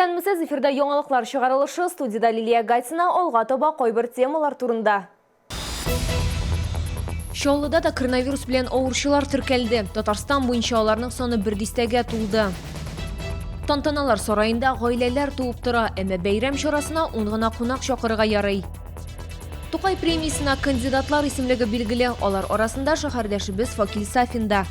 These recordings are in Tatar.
Исәнмесез, эфирда яңалыклар чыгарылышы, студиядә Лилия Гатина, алга таба кайбер темалар турында. Чаллыда да коронавирус белән авыручылар теркәлде. Татарстан буенча аларның саны бер дистәгә тулды. Тантаналар сараенда гаиләләр туып тора, әмма бәйрәм чарасына ун гына кунак чакырырга ярый. Тукай премиясенә кандидатлар исемлеге билгеле, алар арасында шәһәрдәшебез Факил Сафин да.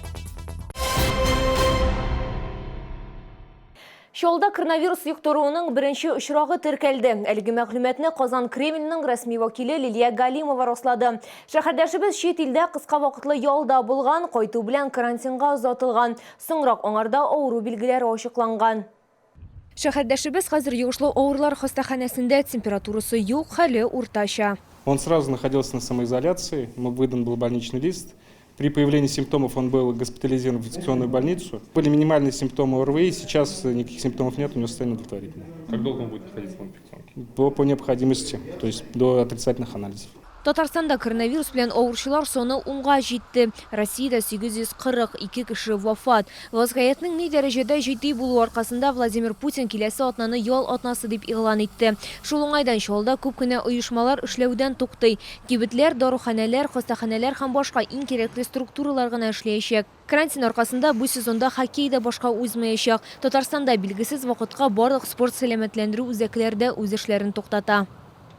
Чаллыда коронавирус йоктыруының беренче очрагы теркәлде. Әлеге мәгълүматны Казан Кремленең рәсми вәкиле Лилия Галимова раслады. Шәһәрдәшебез чит илдә кыска вакытлы ялда булган, кайту белән карантинга озатылган. Соңрак аңарда авыру билгеләре ачыкланган. Шәһәрдәшебез хәзер йогышлы авырулар хастаханәсендә, температурасы юк, хәле уртача. Он сразу находился на самоизоляции, ему выдан был больничный лист. При появлении симптомов он был госпитализирован в инфекционную больницу. Были минимальные симптомы ОРВИ, сейчас никаких симптомов нет, у него состояние удовлетворительное. Как долго он будет находиться в инфекционке? По необходимости, то есть до отрицательных анализов. Татарстанда коронавирус белән авыручылар саны унга җитте. Россиядә 842 кеше вафат. Вазгыятьнең ни дәрәҗәдә җитди булуы аркасында Владимир Путин киләсе атнаны ял атнасы дип игълан итте. Шул уңайдан Чаллыда күп кенә оешмалар эшләүдән туктый. Кибетләр, даруханәләр, хастаханәләр һәм башка иң кирәкле структуралар гына эшләячәк. Карантин аркасында бу сезонда хоккей да башка узмаячак. Татарстанда билгесез вакытка барлык спорт-сәламәтләндерү үзәкләре дә үз эшләрен туктата.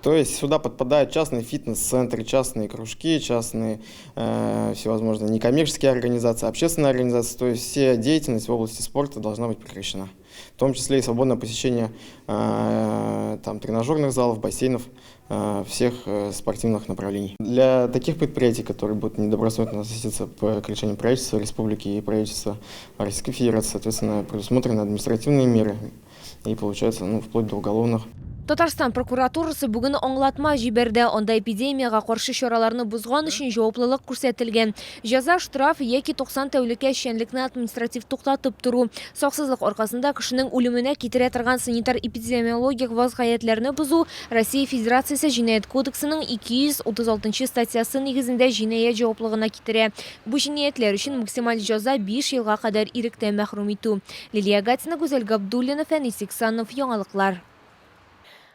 То есть сюда подпадают частные фитнес-центры, частные кружки, частные э, всевозможные некоммерческие организации, общественные организации. То есть вся деятельность в области спорта должна быть прекращена. В том числе и свободное посещение э, там, тренажерных залов, бассейнов, э, всех э, спортивных направлений. Для таких предприятий, которые будут недобросовестно относиться к решению правительства республики и правительства Российской Федерации, соответственно, предусмотрены административные меры и получается, ну, вплоть до уголовных. Татарстан прокуратурасы бүген аңлатма җибәрде. Анда эпидемиягә каршы чараларны бозган өчен җаваплылык күрсәтелгән. Җәза штраф яки 90 тәүлеккә эшчәнлекне административ туктатып тору. Саксызлык аркасында кешенең үлеменә китерә торган санитар-эпидемиологик вазгыятьләрне бозу Россия Федерациясе Җинаять кодексының 236 нчы статьясы нигезендә җинаять җаваплыгына китерә. Бу җинаятьләр өчен максималь җәза 5 елга кадәр иректән мәхрүм итү. Лилия Гатина, Гүзәл Габдуллина, Фәнис Иксанов, Яңалыклар.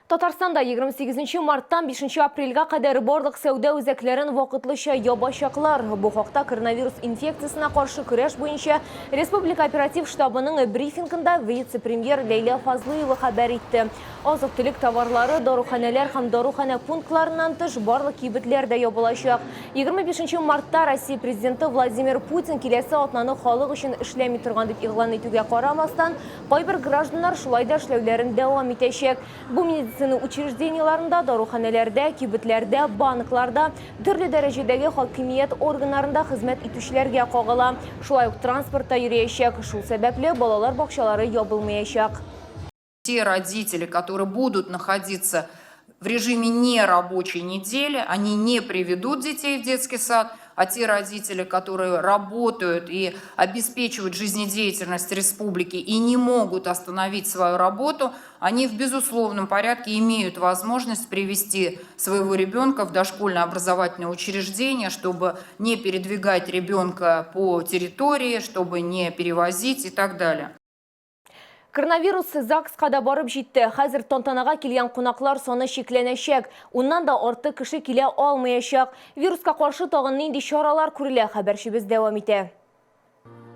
Татарстанда 28 марттан 5 апрельгә кадәр барлык сәүдә үзәкләрен вакытлыча ябачаклар. Бу хакта коронавирус инфекциясенә каршы көрәш буенча Республика оператив штабының брифингында вице-премьер Ләйлә Фазлыева хәбәр итте. Азык-төлек товарлары, даруханәләр һәм даруханә пунктларыннан тыш барлык кибетләр дә ябылачак. 25 мартта Россия Президенты Владимир Путин киләсе атнаны халык өчен эшләми торган дип игълан итүгә карамастан, кайбер гражданнар шулай да эшләүләрен дәвам итәчәк. Бу медицина учреждениеләрендә, даруханәләрдә, кибетләрдә, банкларда, төрле дәрәҗәдәге хакимият органнарында хезмәт итүчеләргә кагыла. Шулай ук транспортта йөриячәк. Шул сәбәпле балалар бакчалары ябылмаячак. Те родители, которые будут находиться в режиме нерабочей недели, они не приведут детей в детский сад, а те родители, которые работают и обеспечивают жизнедеятельность республики и не могут остановить свою работу, они в безусловном порядке имеют возможность привести своего ребенка в дошкольное образовательное учреждение, чтобы не передвигать ребенка по территории, чтобы не перевозить и так далее. Коронавирус ЗАГСка да барып җитте. Хәзер тантанага килгән кунаклар саны чикләнәчәк. Уннан да артык кеше килә алмаячак. Вируска каршы тагын нинди чаралар күрелә, хәбәрчебез дәвам итә.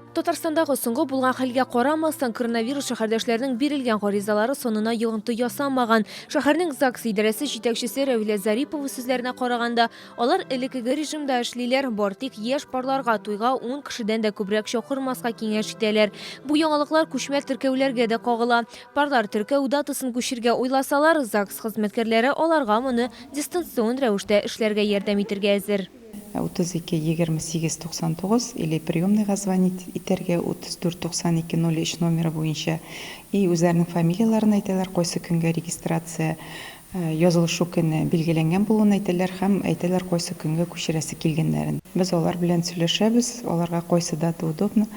Татарстандагы соңгы булган хәлгә карамастан, коронавирус шәһәрдәшләрнең бирелгән гаризалары санына йогынты ясамаган. Шәһәрнең ЗАГС идарәсе җитәкчесе Рәвилә Зарипова сүзләренә караганда, Алар элеккеге режимда эшлиләр, бар тик яшь парларга туйга ун кешедән дә күбрәк чакырмаска киңәш итәләр. Бу яңалыклар күчмә теркәүләргә дә кагыла. Парлар теркәү датасын күчерергә уйласалар, ЗАГС хезмәткәрләре аларга моны дистанцион рәвештә эшләргә ярдәм итергә әзер. 32 28 99 или приемныйга звонить итәргә 34 92 03 номеры буенча и үзләренең фамилияләрен әйтәләр, кайсы көнгә регистрация Язылышу көне билгеләнгән булуын әйтәләр һәм әйтәләр кайсы көнгә күчерәсе килгәннәрен. Без алар белән сөйләшәбез, аларга кайсы дата удобно,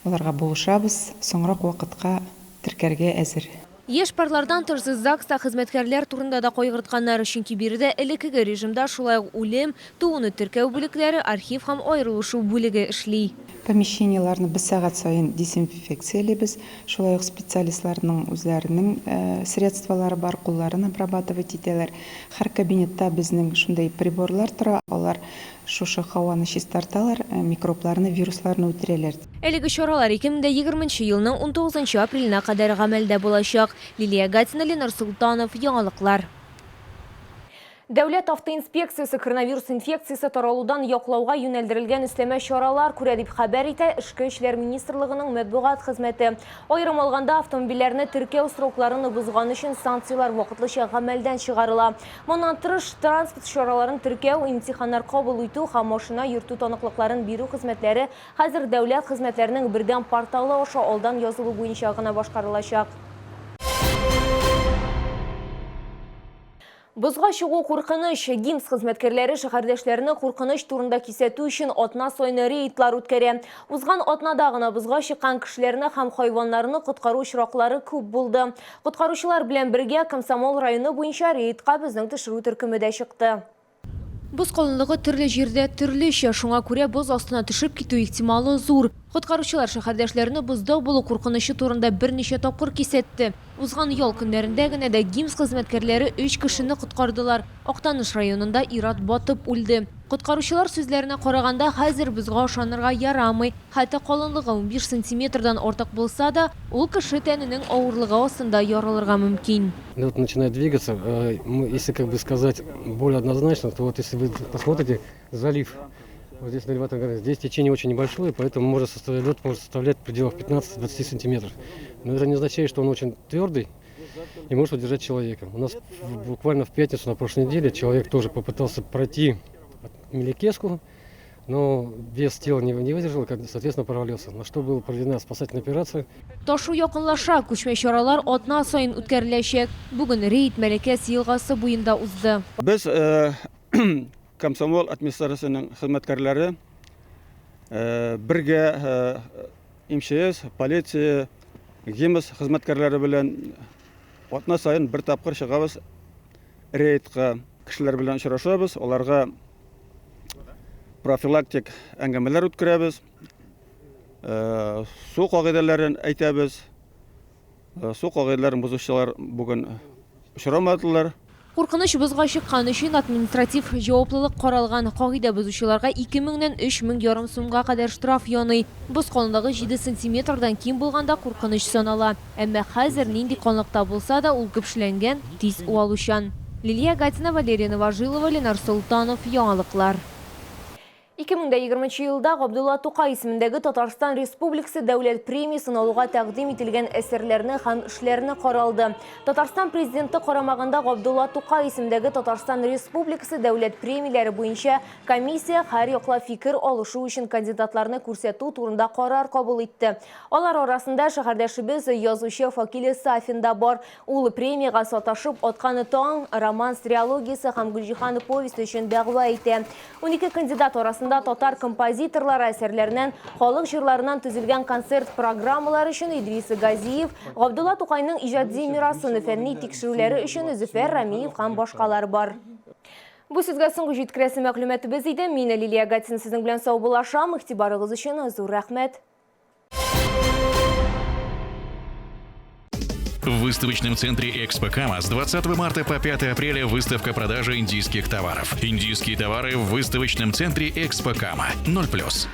аларга булышабыз, соңрак вакытка теркәргә әзер. Яшь парлардан тыш ЗАГСта хезмәткәрләр турында да кайгыртканнар, чөнки биредә элеккеге режимда шулай ук үлем, тууны теркәү бүлекләре, архив һәм аерылышу бүлеге эшли. Помещениеларны без сәгать саен дезинфекциялибез. Шулай ук специалистларның үзләренең средстволары бар, кулларын обрабатывать итәләр. Һәр кабинетта безнең шундый приборлар тора, алар шушы һаваны чистарталар, микробларны, вирусларны үтерәләр. Әлеге чаралар 2020 елның 19 апреленә кадәр гамәлдә булачак. Лилия Гатина, Ленар Солтанов, Яңалыклар. Дәүләт автоинспекциясе коронавирус инфекциясе таралудан яклауга юнәлдерелгән өстәмә чаралар күрә, дип хәбәр итә Эчке эшләр министрлыгының матбугат хезмәте. Аерым алганда, автомобильләрне теркәү срокларын бозган өчен санкцияләр вакытлыча гамәлдән чыгарыла. Моннан тыш, транспорт чараларын теркәү, имтиханнар кабул итү һәм машина йөртү таныклыкларын бирү хезмәтләре хәзер дәүләт хезмәтләренең бердәм порталы аша алдан язылу буенча гына башкарылачак. Бозга чыгу куркыныч. ГИМС хезмәткәрләре шәһәрдәшләрне куркыныч турында кисәтү өчен атна саен рейдлар үткәрә. Узган атнада гына бозга чыккан кешеләрне һәм хайваннарны коткару очраклары күп булды. Коткаручылар белән бергә Комсомол районы буенча рейдка безнең төшерү төркеме дә чыкты. Боз калынлыгы төрле җирдә төрлечә, шуңа күрә боз астына төшеп китү ихтималы зур. Коткаручылар шәһәрдәшләрне бозда булу куркынычы турында берничә тапкыр кисәтте. Узган ял көннәрендә генә дә ГИМС хезмәткәрләре өч кешене коткардылар. Актаныш районында ир-ат батып үлде. Коткаручылар сүзләренә караганда, хәзер бозга ышанырга ярамый. Хәтта калынлыгы 15 сантиметрдан артык булса да, ул кеше тәненең авырлыгы астында ярылырга мөмкин. Лед начинает двигаться. Если, как бы сказать более однозначно, то вот если вы посмотрите залив, вот здесь на элеваторе, здесь течение очень небольшое, поэтому лед может составлять в пределах 15-20 сантиметров. Но это не означает, что он очень твердый и может удержать человека. У нас буквально в пятницу на прошлой неделе человек тоже попытался пройти Мелекеску, но вес тела не выдержал, соответственно, провалился. На что была проведена спасательная операция. Ташу якынлаша, күчмә чаралар атна саен үткәреләчәк. Бүген рейд Мәләкәс елгасы буенда узды. Без Комсомол администрациясенең хезмәткәрләре бергә МЧС, полиция, ГИМС хезмәткәрләре белән атна саен бер тапкыр чыгабыз рейдка. Кешеләр белән очрашабыз, аларга профилактик әңгәмәләр үткәрәбез, су кагыйдәләрен әйтәбез. Су кагыйдәләрен бозучылар бүген очрамадылар. Куркыныч бозга чыккан өчен административ җаваплылык каралган. Кагыйдә бозучыларга 2000-нән 3500 сумга кадәр штраф яный. Боз калынлыгы 7 сантиметрдан ким булганда куркыныч санала. Әмма хәзер нинди калынлыкта булса да, ул көпшеләнгән, тиз уалучан. Лилия Гатина, Валерия Новожилова, Ленар Солтанов, Яңалыклар. 2020 елда Габдулла Тукай исемендәге Татарстан Республикасы дәүләт премиясен алуга тәкъдим ителгән әсәрләрне һәм эшләрне каралды. Татарстан президенты карамагында Габдулла Тукай исемендәге Татарстан Республикасы дәүләт премияләре буенча комиссия һәр яклап фикер алышу өчен кандидатларны күрсәтү турында карар кабул итте. Алар арасында шәһәрдәшебез язучы Факил Сафин да бар. Ул премиягә саташып аткан таң роман триологиясе һәм Гөлҗиһан повесте өчен дәгъва итә. 12 кандидат арасында татар композиторлары әсәрләреннән, халык җырларыннан төзелгән концерт программалары өчен Идрис Газиев, Габдулла Тукайның иҗади мирасын фәнни тикшерүләре өчен Зөфәр Рамиев һәм башкалар бар. Бу сүзгә соңгы җиткерәсе мәгълүматыбыз иде. Мин Лилия Гатин сезнең белән саубуллашам. Игътибарыгыз өчен зур рәхмәт. В выставочном центре «Экспо Кама» с 20 марта по 5 апреля выставка продажи индийских товаров. Индийские товары в выставочном центре «Экспо Кама». 0+.